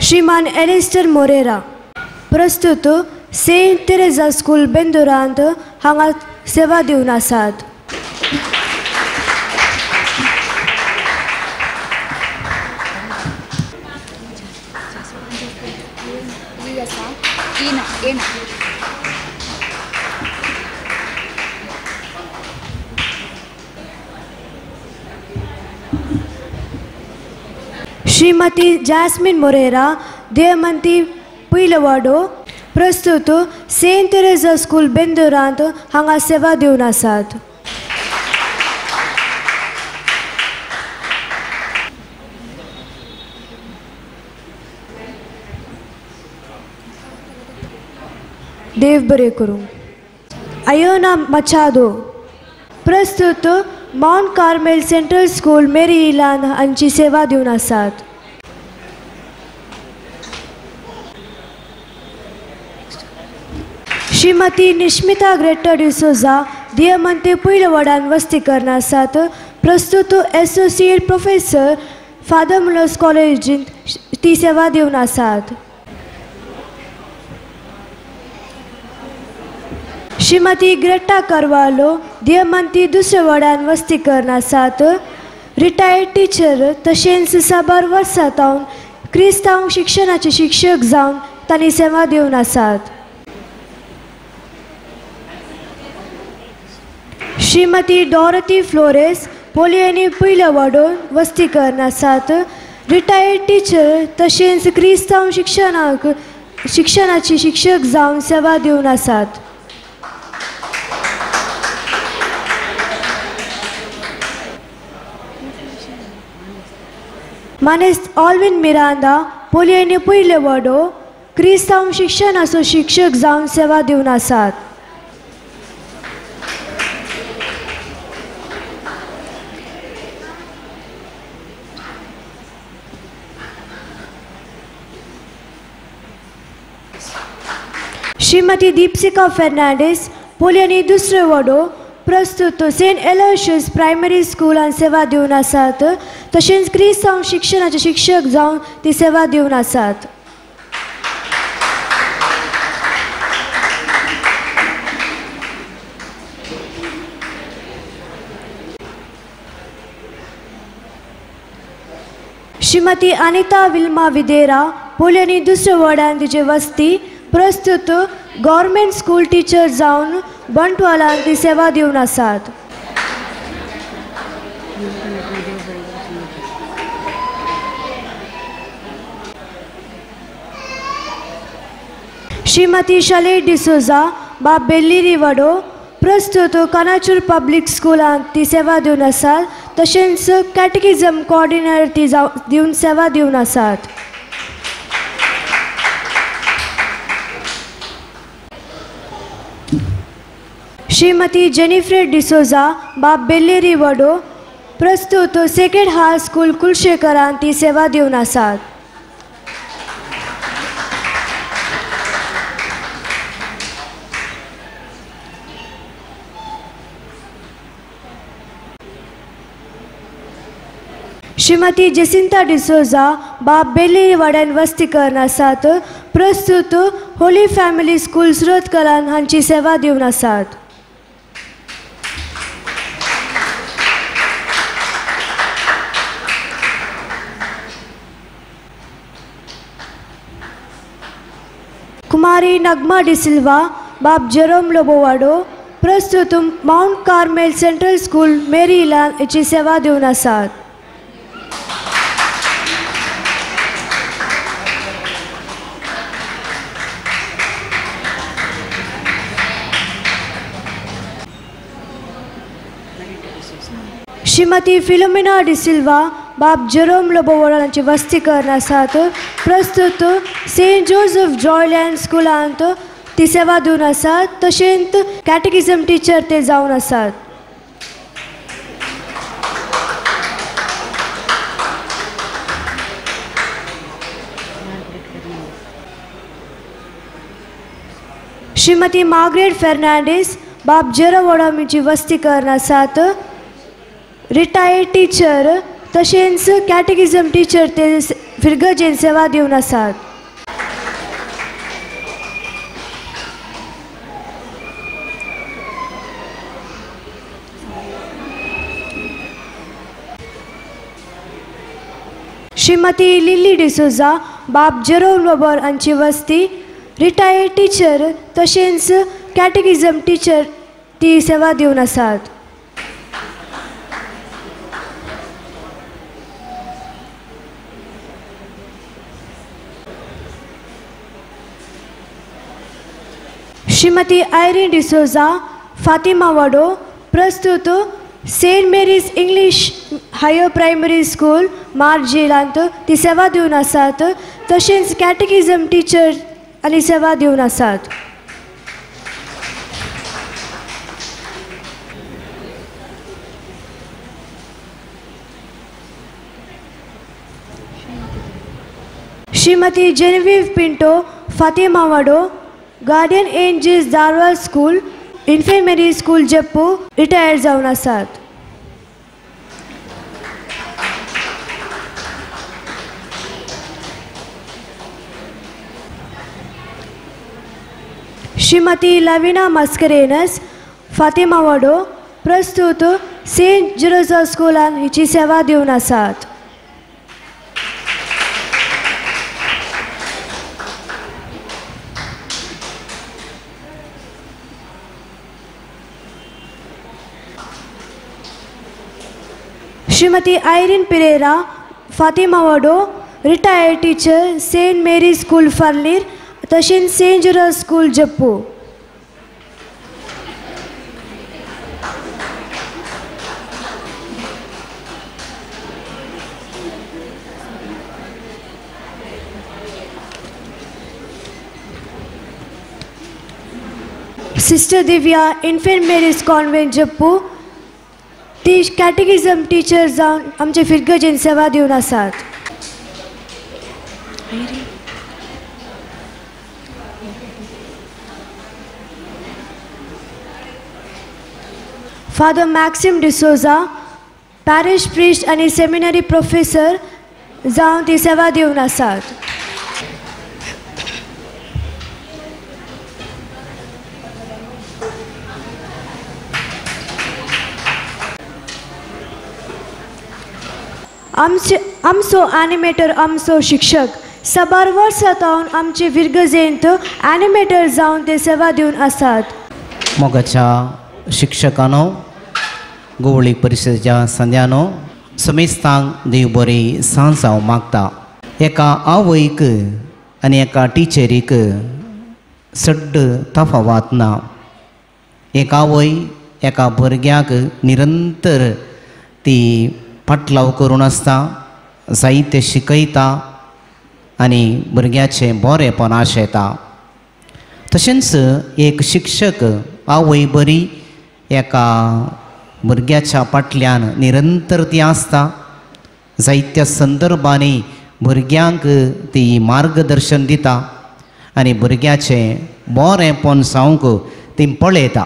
श्रीमान Alastair Moreira प्रस्तुत Saint Teresa school बेंदुरांत हांगा सेवा दिवन आसात. श्रीमती जास्मिन मोरेरा देवमंती पयलवाडो प्रस्तुत सेंट तेरेजा स्कूल बेंदुरांत हांगा सेवा दिवन आसात. देव बरें करूं. आयोना मचादो प्रस्तुत Mount Carmel Central School Mary इलान हांची सेवा दिवन आसात. श्रीमती निश्मिता ग्रेटर डिसोजा दियमंते पयलवाडान वस्ती करना आसात. प्रस्तुत एसोसिएट प्रोफेसर फादर मुलोस कॉलेजींत ती सेवा दिवन आसात. श्रीमती ग्रेटा करवालो दियमंती दुसऱ्या वाड्यान वस्ती करना आसात. रिटायर्ड टिचर तशेंच साबार वर्सां तावन क्रिस्तांव शिक्षणाचे शिक्षक जावन तांणी सेवा दिवन आसात. श्रीमती डॉरती फ्लोरेस पोलियांनी पयल्या वाडोन वस्ती करना आसात. रिटायर्ड टिचर तशेंच क्रिस्तांव शिक्षणाचे शिक्षक जावन सेवा दिवन आसात. मानेस्त ऑल्विन मिरांदा पोलियांनी पयले वाडो क्रिस्तांव शिक्षणाचो शिक्षक जावन सेवा दिवन आसात. श्रीमती दीपसिका फेर्नांडीस पोलियांनी दुसरे वाडो प्रस्तुत सेंट एलोशियस प्रायमरी स्कुलान सेवा दिवन आसात. तशेंच क्रिस्तांव शिक्षणाचे शिक्षक जावन ती सेवा दिवन आसात. श्रीमती अनिता विल्मा विदेरा पोलियांनी दुसऱ्या वाड्यान तिची वस्ती प्रस्तुत गव्हर्मेंट स्कूल टिचर जावन बंटवालान ती सेवा दिवन आसात. श्रीमती शले डिसोजा बाब बेल्लिरी वाडो प्रस्तुत कानाचूर पब्लीक स्कुलांत ती सेवा दिवन आसात. तशेंच कॅटेकिझम कोऑर्डिनेटर ती दिवन सेवा दिवन आसात. श्रीमती जेनिफ्रेड डिसोजा बाब बेल्लेरी वडो प्रस्तुत सेक्रेड हार्ट स्कूल कुलशेखरान ती सेवा दिवन आसात. श्रीमती जेसिंता डिसोजा बाब बेल्लेरी वाड्यान वस्ती करन आसात. प्रस्तुत होली फॅमिली स्कूल सुरतकरान हांची सेवा दिवन आसात. कुमारी नगमा डिसिल्वा बाब जेरोम लोबोवाडो प्रस्तुत Mount Carmel Central School Mary इलान हाची सेवा दिवन आसात. श्रीमती फिलोमिना डिसिल्वा बाब जेरोम लोबोवाडो हांची वस्ती करन आसात. प्रस्तुत सेंट जोसेफ जॉयलँड स्कुलांत ती सेवा दिवन आसात. तशेंच कॅटेकिझम टिचर ते जावन आसात. श्रीमती मार्ग्रेट फेर्नांडीस बाब जेरोवोडामीची वस्ती करन आसात. रिटायर्ड टिचर तशेंच कॅटेकिझम टिचर ते फिरगजेन सेवा दिवन आसात. श्रीमती लिली डिसोजा बाब जेरोम लोबर हांची वस्ती रिटायर्ड टिचर तशेंच कॅटेगिझम टिचर ती सेवा दिवन आसात. श्रीमती आयरीन डिसोजा फातिमा वाडो प्रस्तुत Saint Mary's English higher primary school मार्जेलांत ती सेवा दिवन आसात तशेंच कॅटेगिझम टिचर आनी सेवा दिवन आसात. Shrimati Genevieve Pinto Fatima Wado Guardian Angels Darwal school infirmary school Jeppu retired जावन आसात. श्रीमती लवीना मस्करेनस फातिमा वाडो प्रस्तुत सेंट जेरोजा स्कुलान हिची सेवा दिवन आसात. Shrimati Irene Pereira Fatima Wado retired teacher Saint Mary school Farnir तशेंच Saint Gerard school Jeppu. Sister Divya Infant Mary's convent Jeppu ती कॅटेगिझम टिचर जावन आमचे फिरगजेन सेवा दिवन आसात. Father Maxim D'Souza parish priest आनी सेमिनरी प्रोफेसर जावन ती सेवा दिवन आसात. आमचे आमचो एनिमेटर आमचो शिक्षक साबार वर्सां सावन आमचे फिरगजेंत एनिमेटर जावन ते सेवा दिवन आसात. मोगाच्या शिक्षकांनो, गोवळी परिशदेच्या संद्यानो, समेस्तांक देव बरी सांज हांव मागता. एका आवयक आनी एका टिचरीक सड्ड तफावत ना. एक आवय एका भुरग्याक निरंतर ती पाटलाव करून आसता, जायते शिकयता आनी भुरग्याचें बरेंपण आशेता. तशेंच एक शिक्षक आवय बरी एका भुरग्याच्या फाटल्यान निरंतर ती आसता, जायत्या संदर्भांनी भुरग्यांक ती मार्गदर्शन दिता आनी भुरग्याचें बरेंपण जावंक ती पळयता.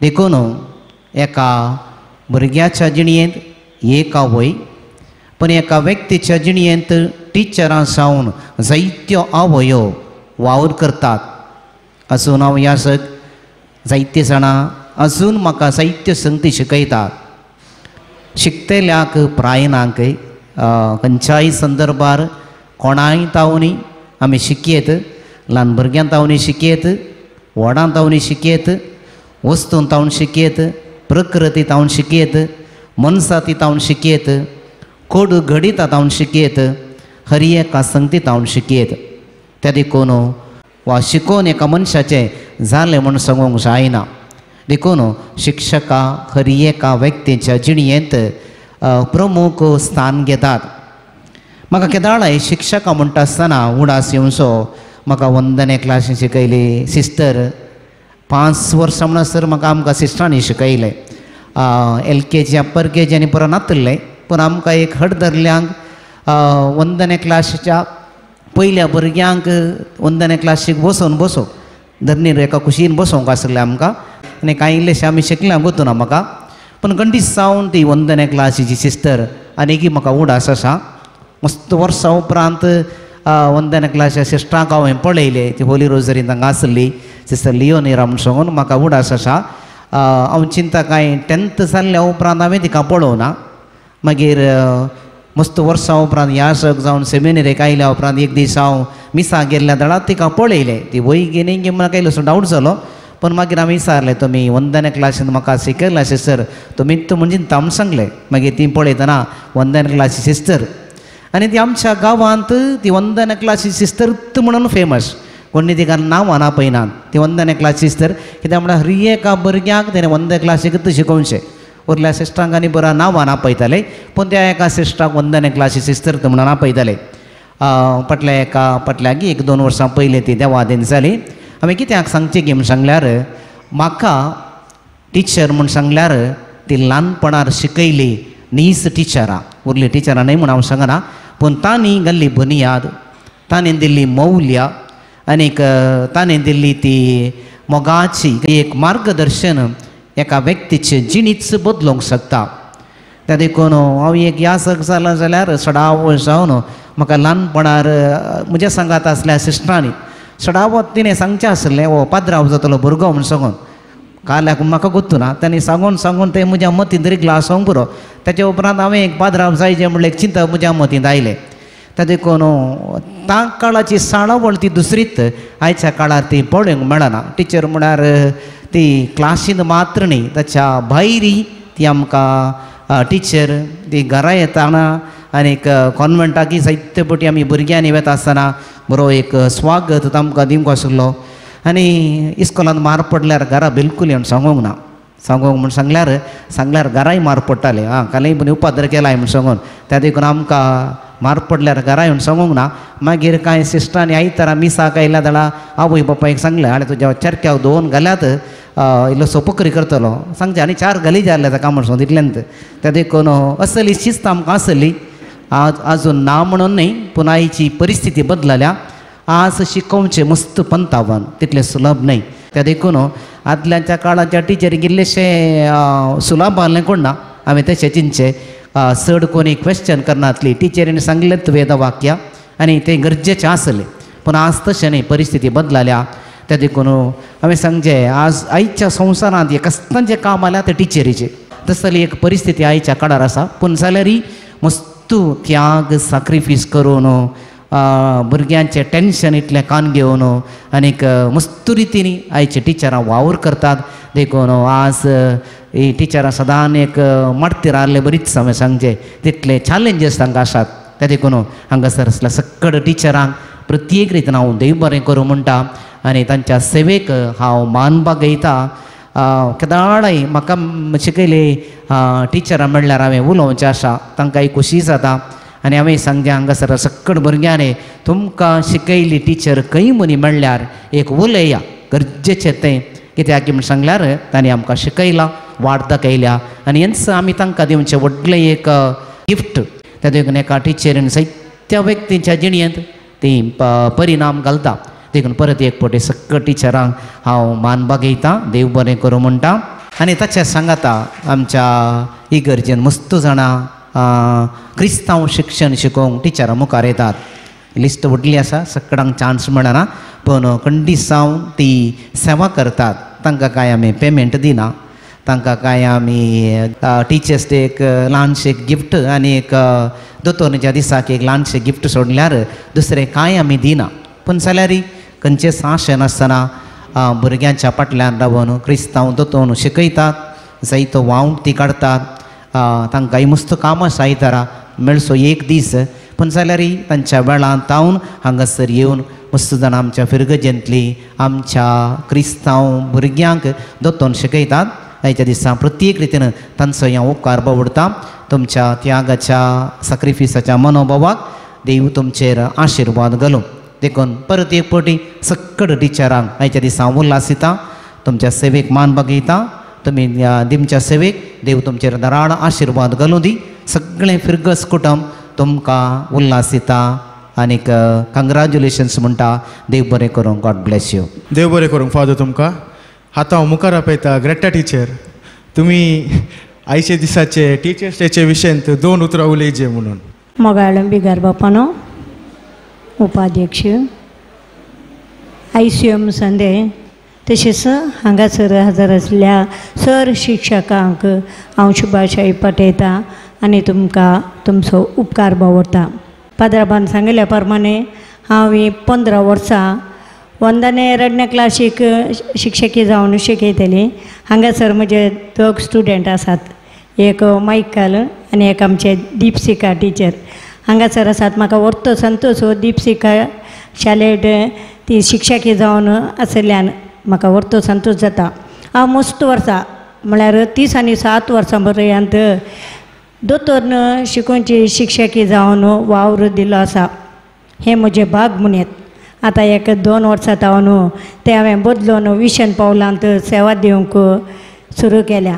देखून एका भुरग्याच्या जिणेंत एक आवय, पण एका व्यक्तीच्या जिणेंत टिचरां सावन जायत्यो आवयो वावर करतात. अजून हांव यासक जायते जाणां अजून म्हाका जायत्यो संगती शिकयतात. शिकतल्याक प्रायनाक खंयच्याय संदर्भार कोणाय तावनी आमी शिकयत, ल्हान भुरग्यां तावनी शिकयत, व्हडां तावनी शिकयत, वस्तूं तावन शिकयत, प्रकृती तावन शिकयत, मनसाती तावन शिकयत, कोड घडिता तावन शिकयत, हर एका संगती तावन शिकयत. त्या देखून वा शिकोवन एका मनशाचें जालें म्हूण सांगूंक जायना. देखून शिक्षकां हर एका व्यक्तीच्या जिणेंत प्रमुख स्थान घेतात. म्हाका केदाळाय शिक्षकां म्हणटा आसतना उडास येवचो. म्हाका वंदने क्लासीन शिकयली सिस्टर, 5 वर्सां म्हणसर म्हाका आमकां सिस्टरांनी शिकयलें. LKG upper KG आनी पुरो नातलें, पूण आमकां एक हट धरल्यांक वंदने क्लासीच्या पयल्या भुरग्यांक वंदने क्लासीक बसोवन बसो धरणीर एका कुशीन बसोवंक आसलें आमकां. आनी कांय इल्लेशें आमी शिकलें गोतूना म्हाका, पूण गंडीस सावन ती वंदने क्लासीची सिस्टर आनीकी म्हाका उडास आसा. मस्त वर्सां उपरांत वंदना क्लास सिस्टरांक हांवें पळयलें, ती होली रोजरीन तांकां आसली सिस्टर लियोनिरा म्हूण सांगून म्हाका उडास आसा. हांव चिंता कांय 10th जाल्ल्या उपरांत हांवें तिका पळोवना. मागीर मस्त वर्सां उपरांत ह्या सग जावन सेमिनरीक आयल्या उपरांत एक दीस हांव मिसाक गेल्ल्या दळात तिका पळयलें. ती वय गेली की म्हाका इल्लोसो डावट जालो, पूण मागीर आमी विचारलें तुमी वंदना क्लासीन म्हाका शिकयलां सिस्टर तुमी तूं म्हणजे म्हूण सांगलें. मागीर ती पळयतना वंदना क्लासी सिस्टर आनी ती आमच्या गांवांत ती वंदना क्लासी सिस्टर म्हणून फेमस, कोणी तिका नांवां आपयनात ती वंदना क्लास सिस्टर. कित्याक म्हळ्यार हर एका भुरग्याक तेणें वंदना क्लासीकूच शिकोवचें, उरल्या सिस्टरांक आनी बऱ्या नांवान आपयताले, पूण त्या एका सिस्टराक वंदना क्लासी सिस्टर म्हणून आपयताले. फाटल्या एका फाटल्याक 1-2 वर्सां पयलीं ती देवादीन जाली. हांवें कित्याक सांगचें की म्हूण सांगल्यार म्हाका टिचर म्हूण सांगल्यार ती ल्हानपणार शिकयली नीस टिचरां, उरली टिचरां न्हय म्हूण हांव सांगना, पूण तांणी घाल्ली बुनियाद, तांणी दिल्ली मौल्यां आनीक ताणें दिल्ली ती मोगाची एक मार्गदर्शन एका व्यक्तीचे जिणीच बदलूंक शकता. त्या देखून हांव एक ह्या सग जालां जाल्यार सडाव जावन म्हाका ल्हानपणार म्हज्या सांगात आसल्या सिस्टरांनी सडावत तिणें सांगचें आसलें हो पाद्राव जातलो भुरगो म्हूण सांगून, काल्याक म्हाका गोत्तू ना, तांणी सांगून सांगून तें म्हज्या मतींत रिगलां आसूंक पुरो. ताच्या उपरांत हांवें एक पाद्राव जायचें म्हणलें एक चिंतप म्हज्या मतींत आयलें. त्या देखून त्या काळाची साळावळ ती दुसरीच, आयच्या काळार ती पळोवंक मेळना. टिचर म्हळ्यार ती क्लासीन मात्र न्ही, ताच्या भायरी ती आमकां टिचर ती घरा येताना आनीक कॉन्वेंटाकी जायते पटी आमी भुरग्यांनी वता आसतना बरो एक स्वागत आमकां दिवंक आसलो. आनी इस्कोलान मार पडल्यार घरा बिलकूल येवन सांगूंक ना, सांगूंक म्हूण सांगल्यार सांगल्यार घराय मार पडटाले, आं कालय पूण उपाद्र केलाय म्हूण सांगून. त्या देखून आमकां मार पडल्यार घरा येवन सांगूंक ना. मागीर कांय सिस्टरांनी आयतारा मिसाक आयल्या जाल्यार आवय बापायक सांगलें आनी तुज्या चरक्याक दोन घाल्यात इल्लोसो पोकरी करतलो सांगचें, आनी 4 घाली जाल्ले ताका म्हूण सांगून तितल्यान. त्या देखून असली शिस्त आमकां आसली, आज आजून ना म्हणून न्ही, पूण आयची परिस्थिती बदलल्या. आज शिकोवचें मस्त पंतावन तितलें सुलभ न्हय. त्या देखून आदल्याच्या काळाच्या टिचरींक इल्लेशें सुलभ आहलें कोण ना, हांवें तशें चिंतचें चड कोणी क्वेश्चन करनासली, टिचरीन सांगलें वेदवाक्य आनी तें गरजेचें आसलें. पूण आज तशें न्ही, परिस्थिती बदलल्या. त्या देखून हांवें सांगचें आज आयच्या संवसारांत एक कसतांचें काम आल्यार तें टिचरीचें, तसली एक परिस्थिती आयच्या काळार आसा. पूण जाल्यारय मस्त त्याग साक्रिफीस करून भुरग्यांचें टेंशन इतलें कान घेवन आनीक मस्त रितीन आयच्या टिचरां वावर करतात. देखून आज ही टिचरां सदांच एक माडतीर आहले बरीच हांवें सांगचें तितले चॅलेंजीस तांकां आसात. त्या देखून हांगासर आसल्या सकड टिचरांक प्रत्येक रितीन हांव देव बरें करूं म्हणटा आनी तांच्या सेवेक हांव मान बागयता. केदाळाय म्हाका शिकयले टिचरां म्हणल्यार हांवें उलोवचें आसा, तांकांय खोशी जाता. आनी हांवें सांगचें हांगासर सकड भुरग्यांनी तुमकां शिकयली टिचर खंय मनी म्हणल्यार एक उलया गरजेचें तें, कित्याक म्हूण सांगल्यार तांणी आमकां शिकयलां, वाट दाखयल्या आनी हेंच आमी तांकां दिवचें व्हडलें एक गिफ्ट. त्या देखून एका टिचरीन जायत्या व्यक्तींच्या जिणेंत ती परिणाम घालता. देखून परत एक फावटी सगळ्या टिचरांक हांव मान बागयतां, देव बरें करूं म्हणटा. आनी ताच्या सांगाता आमच्या इगर्जेन मस्त जाणां क्रिस्तांव शिक्षण शिकोवंक टिचरां मुखार येतात. लिस्ट व्हडली आसा, सगळ्यांक चान्स मेळना, पूण कंडिसांव ती सेवा करतात. तांकां कांय आमी पेमेंट दिना, तांकां कांय आमी टिचर्स डे एक ल्हानशें गिफ्ट आनी एक दोतोरच्या दिसाक एक ल्हानशें गिफ्ट सोडल्यार दुसरें कांय आमी दिना. पूण जाल्यारय खंयचेंच आशें नासतना भुरग्यांच्या फाटल्यान रावन क्रिस्तांव दोतोर शिकयतात, जायतो वावंट ती काडटात. तांकांय मस्त काम आसा आयतारा मेळचो एक दीस, पूण जाल्यारय तांच्या वेळान तावन हांगासर येवन मस्त जाणां आमच्या फिरगजेंतली आमच्या क्रिस्तांव भुरग्यांक दोतोर शिकयतात. आयच्या दिसा प्रत्येक रितीन तांचो हांव उपकार बावडटा. तुमच्या त्यागाच्या साक्रिफिसाच्या मनोभावाक देव तुमचेर आशिर्वाद घालूं. देखून परत एक फावटी सकड टिचरांक आयच्या दिसा हांव उल्हास दिता, तुमच्या सेवेक मान बागयता. तुमी दिमच्या सेवेक देव तुमचेर दराळ आशिर्वाद घालूं दी. सगळें फिरगस कुटुंब तुमकां उल्हास दिता आनीक कंग्रेच्युलेशन्स म्हणटा. देव बरें करूं. God bless you. देव बरें करूं फादर तुमकां. आतां हांव मुखार आपयता ग्रेटा टिचर, तुमी आयचे दिसाचे टिचर्स डेचे विशयांत 2 उतरां उलयचे म्हणून. मोगाळम बिगार बापानो, उपाध्यक्ष ICM संदे, तशेंच हांगासर हजर आसल्या सर शिक्षकांक हांव शुभाशय पाठयतां आनी तुमकां तुमचो उपकार बावडटा. पाद्राबान सांगिल्ल्या प्रमाणे हांव ही 15 वर्सां वंदने रडण्या क्लासीक शिक्षकी जावन शिकयतली. हांगासर म्हजे दोग स्टुडंट आसात, एक मायकल आनी एक आमचे दीपसिका टिचर हांगासर आसात. म्हाका व्हडलो संतोश हो दीपसिका शालेट ती शिक्षकी जावन आशिल्ल्यान म्हाका व्हडलो संतोश जाता. हांव मस्त वर्सां म्हळ्यार 30 आनी 7 वर्सां पर्यंत दोतोरन शिकोवची शिक्षकी जावन वावर दिलो आसा. हें म्हजें भाग म्हणयेत. आतां एक 2 वर्सां जावन तें हांवें बदलून विशन पावलांत सेवा दिवंक सुरू केल्या.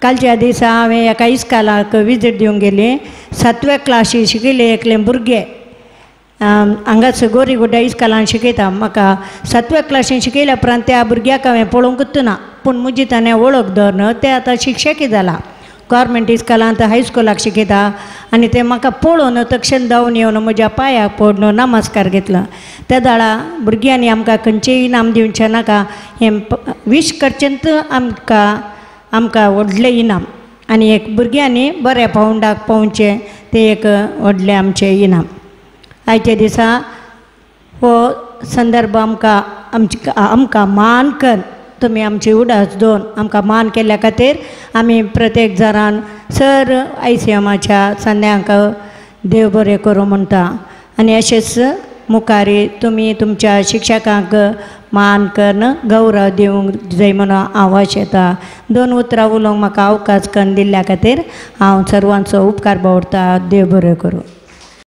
कालच्या दिसा हांवें एका इस्कालाक विजीट दिवंक गेली. 7व्या क्लासी शिकिल्ले एकले भुरगे हांगासर गोरीगुड्डा इस्कालान शिकयता. म्हाका 7व्या क्लासीन शिकयल्या उपरांत त्या भुरग्याक हांवें पळोवंकूच ना, पूण म्हजी ताणें वळख दवरन तें आतां शिक्षकी जाला. गव्हर्मेंट इस्कालांत हायस्कुलाक शिकयता आनी तें म्हाका पळोवन तक्षण धांवन येवन म्हज्या पांयाक पडून नमस्कार घेतला. त्या दाळा भुरग्यांनी आमकां खंयचेय इनाम दिवचें नाका, हें वीश करचें आमकां आमकां व्हडलें इनाम आनी एक भुरग्यांनी बऱ्या पावंडाक पावचें तें एक व्हडलें आमचें इनाम. आयच्या दिसा हो संदर्भ आमकां आमकां मान कर तुमी आमची उडास दोन आमकां मान केल्ल्या खातीर आमी प्रत्येक जाणान सर ICMच्या संद्यांक देव बरें करूं म्हणटा. आनी अशेंच मुखारी तुमी तुमच्या शिक्षकांक मान करून गौरव दिवंक जाय म्हणून हांव आशेतां. 2 उतरां उलोवंक म्हाका अवकाश करून दिल्ल्या खातीर हांव सर्वांचो उपकार बावडटा. देव बरें करूं.